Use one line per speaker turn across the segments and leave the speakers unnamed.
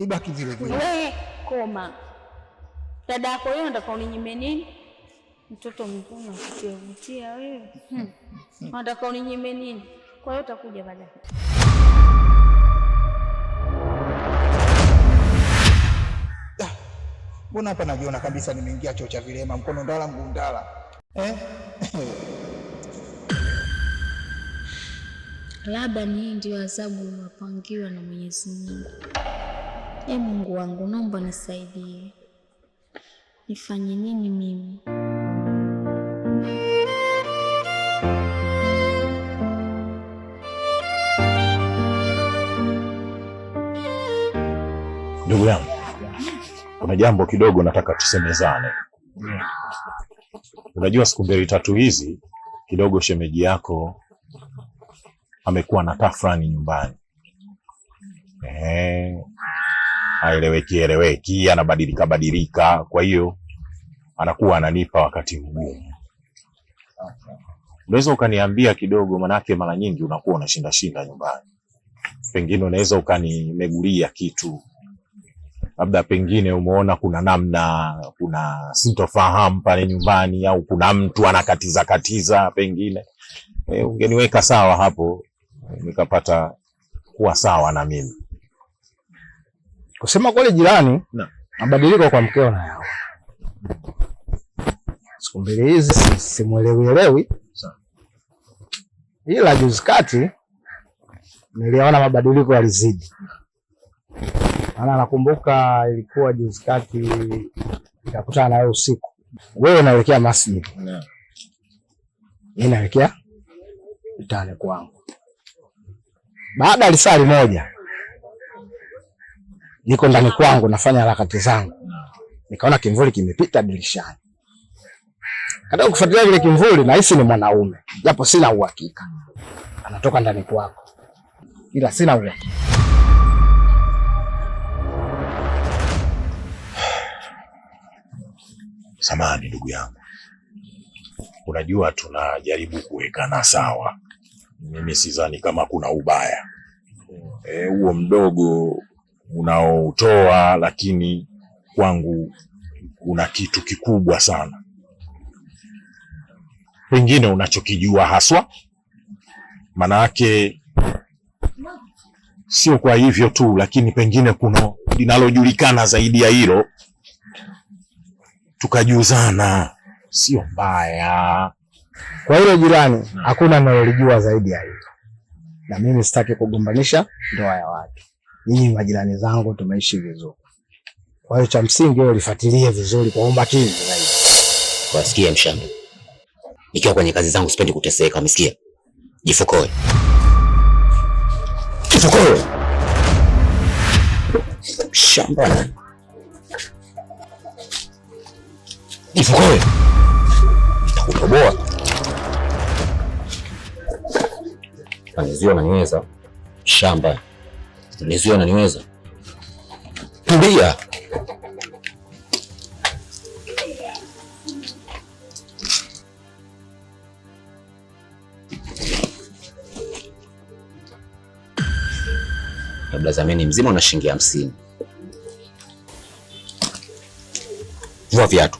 Nibaki vile vile.
We, koma. Dada yako yeye anataka uninyime nini? Mtoto mzuri unakutia vutia wewe. Unataka uninyime nini? Kwa hiyo utakuja baadaye.
Mbona hapa najiona kabisa nimeingia choo cha vilema, mkono ndala mguu ndala. Eh?
Labda ni hii ndio adhabu unapangiwa na Mwenyezi Mungu. E Mungu wangu, naomba nisaidie. Nifanye nini mimi?
Ndugu yangu, kuna jambo kidogo nataka tusemezane. Unajua siku mbili tatu hizi kidogo shemeji yako amekuwa na tafrani nyumbani. Haeleweki eleweki, anabadilika badilika, kwa hiyo anakuwa ananipa wakati mgumu. Unaweza ukaniambia kidogo, manake mara nyingi unakuwa unashinda shinda nyumbani, pengine unaweza ukanimegulia kitu, labda pengine umeona kuna namna, kuna sintofahamu pale nyumbani, au kuna mtu anakatiza katiza, pengine ungeniweka sawa hapo, nikapata kuwa sawa na mimi.
Kusema kweli, jirani, mabadiliko kwa mkeo na yao siku mbili hizi simuelewi elewi, ila juzi kati niliona mabadiliko yalizidi. Maana nakumbuka ilikuwa juzi kati nikakutana na wewe usiku, wewe unaelekea masjid, mimi naelekea mtaani kwangu. Baada ya lisali moja niko ndani kwangu nafanya harakati zangu, nikaona kimvuli kimepita dirishani. Katika kufuatilia kile kimvuli, nahisi ni mwanaume, japo sina uhakika. Anatoka ndani kwako, ila sina uhakika.
Samahani ndugu yangu, unajua tunajaribu kuwekana sawa. Mimi sidhani kama kuna ubaya huo mdogo unaoutoa, lakini kwangu una kitu kikubwa sana, pengine unachokijua haswa. Manake sio kwa hivyo tu, lakini pengine kuna linalojulikana zaidi ya hilo, tukajuzana, sio mbaya.
Kwa hilo jirani, hakuna nalolijua zaidi ya hilo, na mimi sitaki kugombanisha ndoa ya watu. Nyinyi majirani zangu tumeishi vizuri, kwa hiyo cha msingi wewe ulifuatilie vizuri kwa umakini zaidi.
Wasikia mshamba, nikiwa kwenye kazi zangu sipendi kuteseka, umesikia? Jifukoe, jifukoe mshamba, jifukoe, nitakutoboa. Nizuia unaniweza shamba, nizuia unaniweza. Tulia. Kabla zamani mzima una shilingi 50. Vua viatu.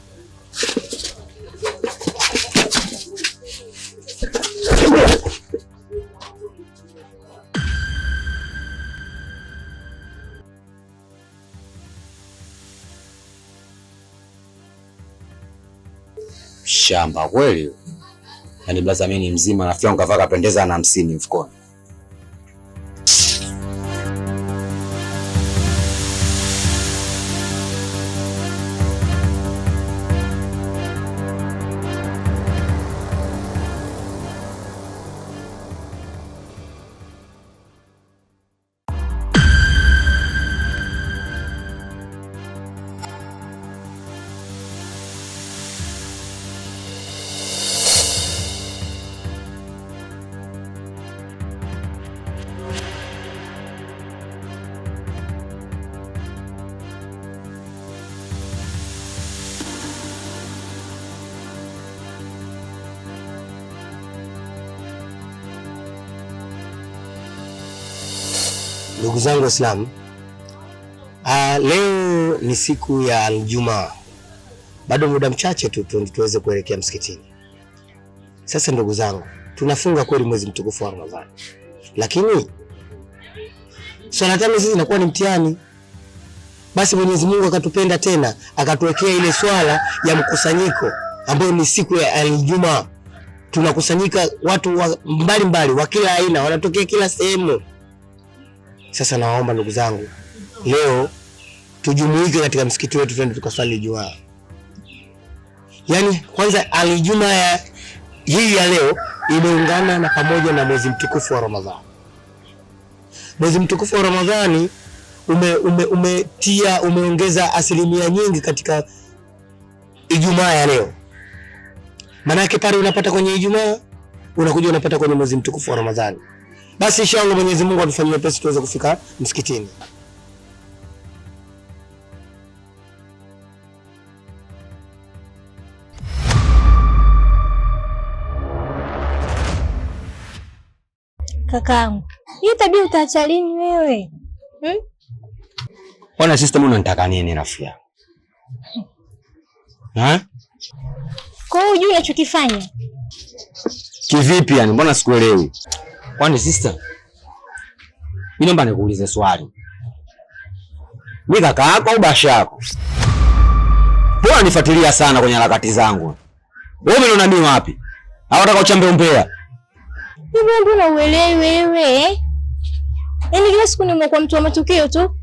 Shamba kweli. Yaani blaza mimi mzima rafiki yangu kavaa kapendeza na 50 mfukoni.
Ndugu zangu Waislamu, Leo ni siku ya Aljumaa. Bado muda mchache tu tuweze kuelekea msikitini. Sasa ndugu zangu, tunafunga kweli mwezi mtukufu wa Ramadhani. Lakini swala tano sisi zinakuwa ni mtihani. Basi Mwenyezi Mungu akatupenda tena, akatuwekea ile swala ya mkusanyiko ambayo ni siku ya Aljumaa. Tunakusanyika watu wa mbalimbali wa kila aina, wanatokea kila sehemu. Sasa nawaomba ndugu zangu, leo tujumuike katika msikiti wetu, twende tukaswali Ijumaa. Yaani kwanza Aljumaa hii ya leo imeungana na pamoja na mwezi mtukufu wa Ramadhani. Mwezi mtukufu wa Ramadhani umetia umeongeza asilimia nyingi katika Ijumaa ya leo. Manake pale unapata kwenye Ijumaa, unakuja unapata kwenye mwezi mtukufu wa Ramadhani. Basi inshallah Mwenyezi Mungu atufanyie pesi tuweze kufika msikitini.
Kakaangu, hii tabia utaacha lini wewe?
Bwana sister, mbona unataka nini rafiki yangu? Ha?
Kwa hiyo hujui unachokifanya?
Kivipi yani? Mbona sikuelewi? Kwani sister, mimi naomba nikuulize swali. Mimi kaka yako au basha yako? Mbona nifuatilia sana kwenye harakati zangu? Wewe umeona mimi wapi? Au unataka uchambe umbea?
Hivi mbona uelewi wewe? Yaani kila siku nimekuwa mtu wa matukio tu.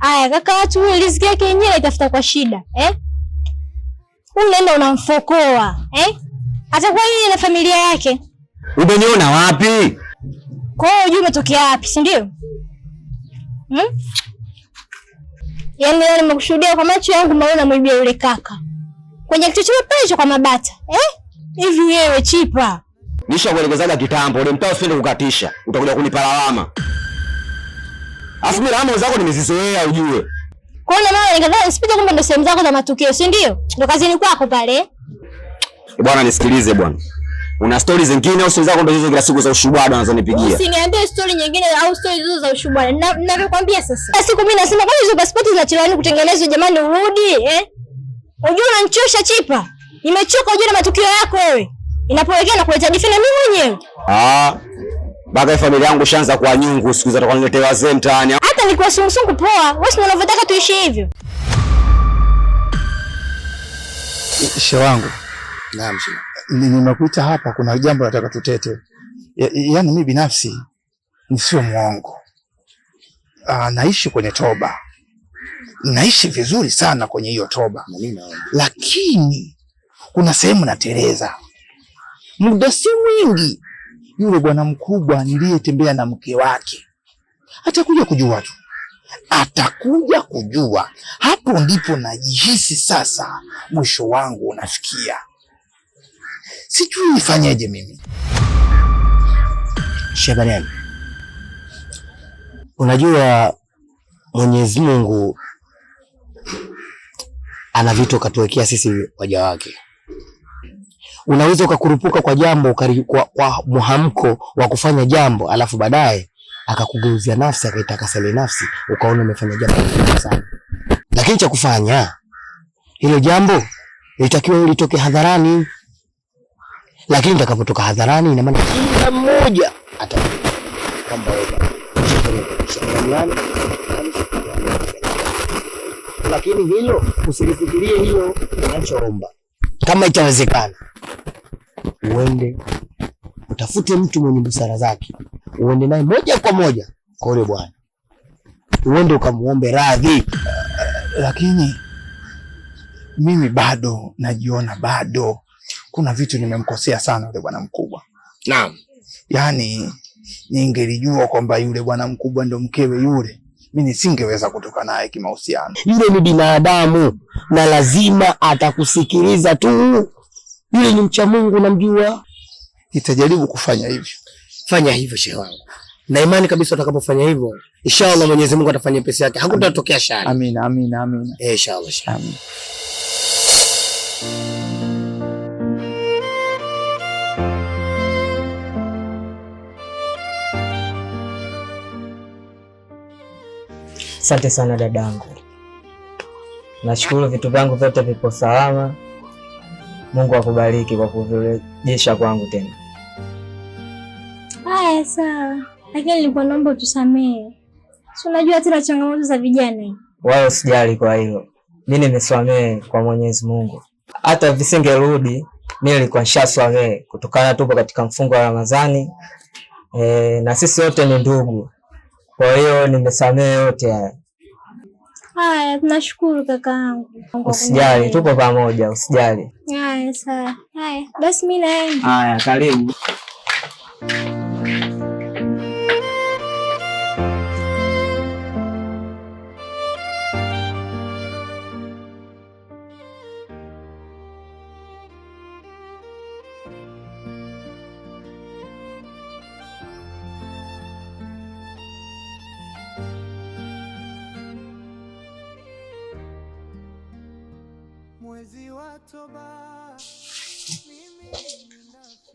Aya kaka, watu huyu riziki yake yenyewe itafuta kwa shida, eh? Unaenda unamfokoa, eh? Atakuwa yeye na familia yake.
Umeniona wapi?
Kwa hiyo hujui umetokea wapi, si ndio? Yaani leo nimekushuhudia kwa macho yangu maona mwibia yule kaka. Kwenye kichochoro pale kwa mabata, eh? Hivi wewe chipa.
Nishakuelekezaga kitambo, ule mtaa usiende kukatisha, utakuja kunipa lawama. Afu mimi lawama zako nimezizoea ujue.
Kwa hiyo mama nikadhani nisipite, kumbe ndo sehemu zako za matukio, si ndio? Ndo kazini kwako pale.
Bwana nisikilize bwana. Una story zingine au story zako ndo hizo kila siku za ushubwada unazonipigia?
Usiniambie story nyingine au story hizo za ushubwada. Ninavyokuambia sasa. Siku mimi nasema kwani hizo passport zinachelewa kutengenezwa jamani, urudi eh? Unajua unanichosha chipa. Nimechoka unajua na matukio yako wewe. Inapoelekea na kuleta difina mimi mwenyewe.
Baka familia yangu shanza kwa nyungu siku za tukaniletea wazee mtaani.
Hata nikuwa sungusungu poa. Wewe si unavyotaka tuishi hivyo.
Shehe wangu.
Naam shehe.
Nimekuita hapa kuna jambo nataka tutete. Yaani mimi binafsi nisio muongo. Naishi kwenye toba. Naishi vizuri sana kwenye hiyo toba. Lakini kuna sehemu nateleza. Muda si mwingi yule bwana mkubwa niliyetembea na mke wake atakuja kujua tu. Atakuja kujua. Hapo ndipo najihisi sasa mwisho wangu unafikia. Sijui nifanyeje mimi.
Shabani, unajua Mwenyezi Mungu ana vitu katuwekea sisi waja wake. Unaweza ukakurupuka kwa jambo kwa muhamko wa kufanya jambo, alafu baadaye akakugeuzia nafsi, akaitaka sale nafsi, ukaona umefanya jambo kubwa sana. Lakini cha kufanya hilo jambo litakiwa litoke hadharani. Lakini litakapotoka hadharani, ina maana kila mmoja atajua kwamba wewe, lakini hilo usilifikirie, hilo unachoomba kama itawezekana uende utafute mtu mwenye busara zake, uende naye moja kwa moja kwa yule bwana, uende ukamuombe radhi.
Lakini mimi bado najiona bado kuna vitu nimemkosea sana yule bwana mkubwa.
Naam.
Yaani ningelijua kwamba yule bwana mkubwa ndo mkewe yule, mimi nisingeweza kutoka naye kimahusiano.
Yule ni binadamu na lazima atakusikiliza tu. Yule ni mcha Mungu, namjua.
Nitajaribu kufanya hivyo.
Fanya hivyo shehe wangu. Na imani kabisa utakapofanya hivyo, inshallah Mwenyezi Mungu atafanya pesa yake. Hakutatokea shari.
Amina, amina, amina.
Inshallah.
Amina.
Asante sana dadangu. Nashukuru vitu vyangu vyote vipo salama. Mungu akubariki kwa kuvirejesha kwangu tena.
Haya sawa. Lakini nilikuwa naomba utusamehe. Si unajua tena changamoto za vijana.
Wao sijali kwa hilo. Mimi nimesamehe kwa Mwenyezi Mungu. Hata visingerudi mimi nilikuwa nishasamehe kutokana tupo katika mfungo wa Ramadhani. Na sisi wote ni ndugu. Kwa hiyo nimesamehe yote haya.
Haya, tunashukuru kakaangu.
Usijali, tupo pamoja, usijali.
Haya sawa. Haya, basi mimi naenda.
Haya, karibu.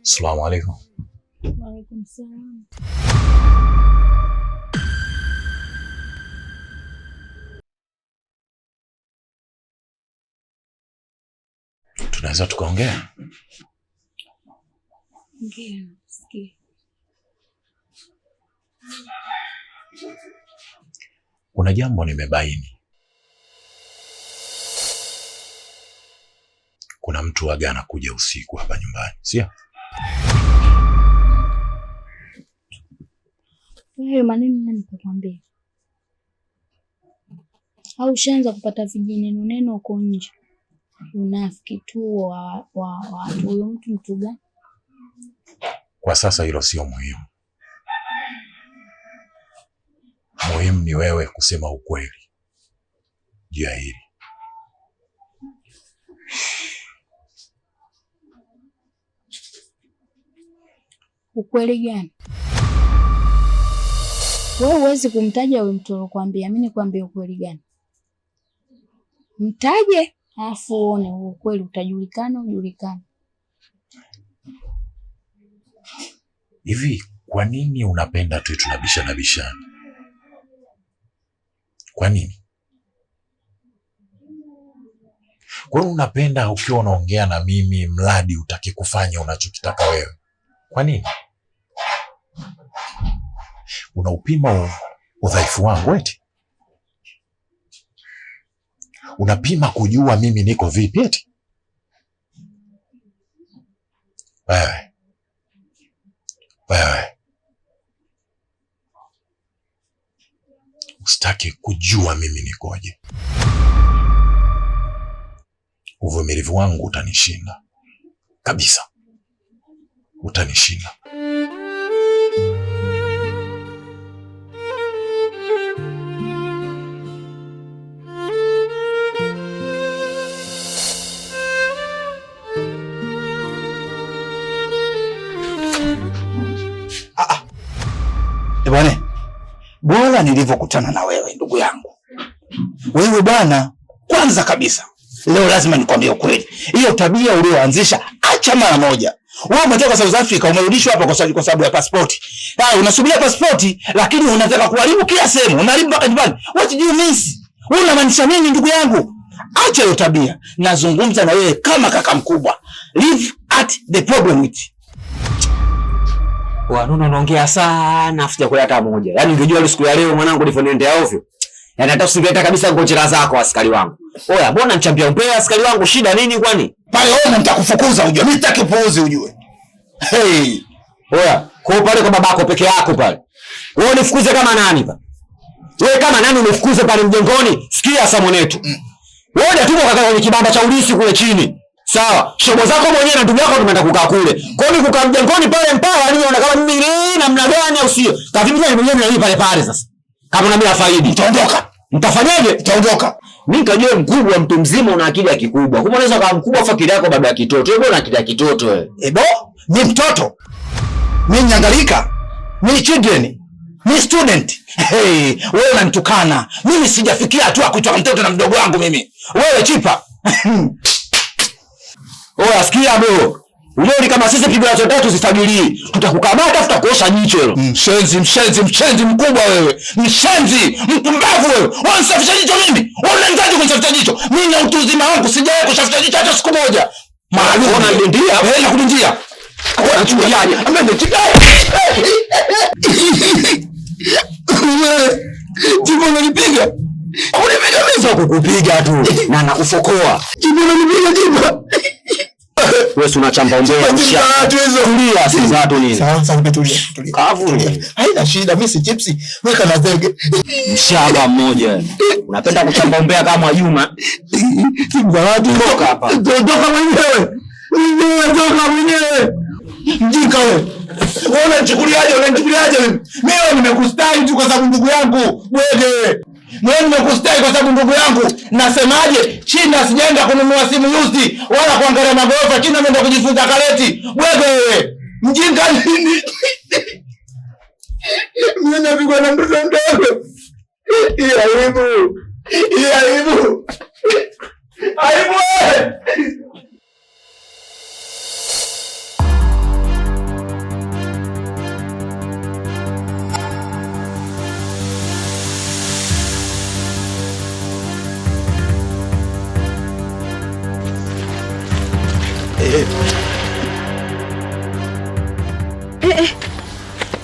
Assalamu alaikum.
Wa alaikum salam.
Tunaweza tukaongea?
Ongea, sikia.
Kuna jambo nimebaini. Kuna mtu aga anakuja usiku hapa nyumbani, sio?
Hayo maneno nani kakwambia? Au ushaanza kupata vijineno neno huko nje? Unafiki tu wa watu. Huyo mtu gani?
Kwa sasa hilo sio muhimu. Muhimu ni wewe kusema ukweli juu ya hili.
Ukweli gani? Wewe huwezi kumtaja huyo mtu alikwambia. Mimi nikwambie ukweli gani? Mtaje alafu uone ukweli utajulikana ujulikane.
Hivi kwa nini unapenda tu tunabishana bishana? Kwa nini? Kwa nini unapenda ukiwa unaongea na mimi mradi utaki kufanya unachokitaka wewe? Kwa nini? Unaupima udhaifu wangu eti? Unapima kujua mimi niko vipi eti? Wewe. Wewe. Usitaki kujua mimi nikoje. Uvumilivu wangu utanishinda. Kabisa. Utanishinda.
Bwana, bora nilivyokutana na wewe ndugu yangu. Wewe bwana, kwanza kabisa leo lazima nikwambie ukweli. Hiyo tabia ulioanzisha acha mara moja. Wewe umetoka South Africa umerudishwa hapa kwa sababu ya pasipoti. Ah, unasubiria pasipoti lakini unataka kuharibu kila sehemu, unaharibu mpaka nyumbani. What do you mean? Wewe unamaanisha nini ndugu yangu? Acha hiyo tabia. Nazungumza na wewe kama kaka mkubwa. Live at the problem with.
Wanuna unaongea sana afu sijakula hata moja. Yaani ungejua ile siku ya leo mwanangu nilivyoniendea ovyo. Yaani hata usingeleta kabisa ngochera zako askari wangu. Oya, mbona mchambia umbea askari wangu, shida nini kwani?
Pale wewe nitakufukuza ujue. Mimi sitaki upuuzi ujue. Hey.
Oya, kwa pale kwa babako peke yako pale. Wewe unifukuze kama nani pale? Wewe kama nani unifukuze pale mjengoni? Sikia sasa mwanetu. Wewe unatuma kaka kwenye kibanda cha ulisi kule chini. Sawa, shobo zako mwenyewe na ndugu yako tumeenda kukaa kule. Kwa hiyo kukaa mjengoni pale mpaka nini unaona kama mimi namna gani au sio? Kavipi mimi mwenyewe na mimi pale pale sasa. Kama na mimi afaidi.
Nitaondoka.
Mtafanyaje?
Nitaondoka.
Mimi nikajua mkubwa mtu mzima una akili ya kikubwa. Kumbe unaweza kuwa mkubwa afa akili yako bado ya kitoto. Wewe una akili ya kitoto wewe.
Ebo, ni mtoto. Mimi nyangalika. Mimi children. Mimi student. Hey, wewe unanitukana. Mimi sijafikia hatua kuitwa mtoto na mdogo wangu mimi. Wewe chipa.
Oya, sikia bro. Ujeuri kama sisi pigo la tatu zifagilii. Tutakukamata tutakuosha jicho hilo.
Mshenzi, mshenzi, mshenzi mkubwa wewe. Mshenzi, mpumbavu wewe. Wewe unisafisha jicho mimi? Wewe unanitaje kunisafisha jicho? Mimi na utu uzima wangu sijawahi kusafisha jicho hata siku moja. Maalum.
Unadindia?
Eh, nakudindia.
Unachukuliaje?
Jibu unanipiga. Unipiga mimi
sio kukupiga tu na nakufokoa.
Jibu unanipiga jibu.
Wewe si unachamba umbea
Tulia
si za tu nini?
Sasa tulia tulia.
Kavu.
Haina shida, mimi si chipsi, weka na zege.
Mshaba mmoja. Unapenda kuchamba umbea kama Juma.
Simu za watu.
Toka hapa.
Toka mwenyewe. Mwenyewe toka mwenyewe. Mjinga wewe. Wewe unanichukuliaje? Unanichukuliaje mimi? Mimi nimekustahi tu kwa sababu ndugu yangu. Wewe. Mimi nimekustahi kwa sababu ndugu yangu. Nasemaje? China sijaenda kununua simu used wala kuangalia magorofa. China ameenda kujifunza kareti. Wewe mjinga nini? Mimi napigwa na mtoto mdogo. Hii aibu. Hii aibu. Aibu wewe.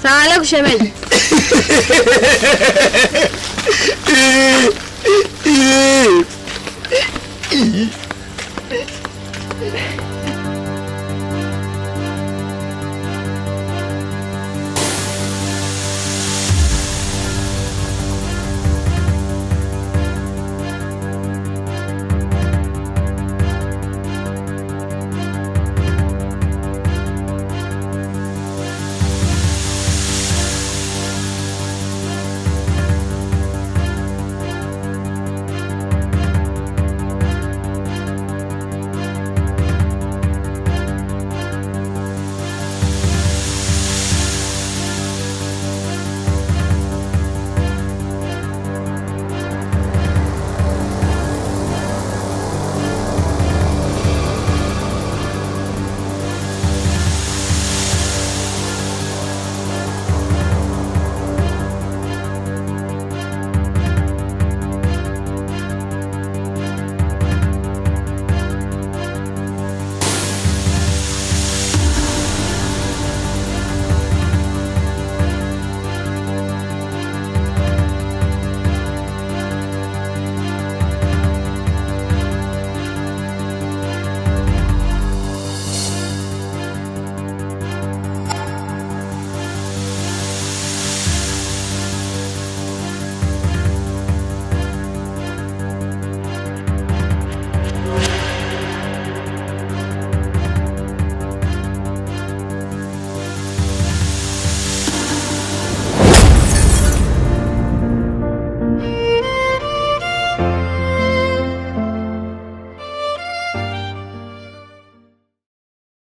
Salamu alaikum shemeji.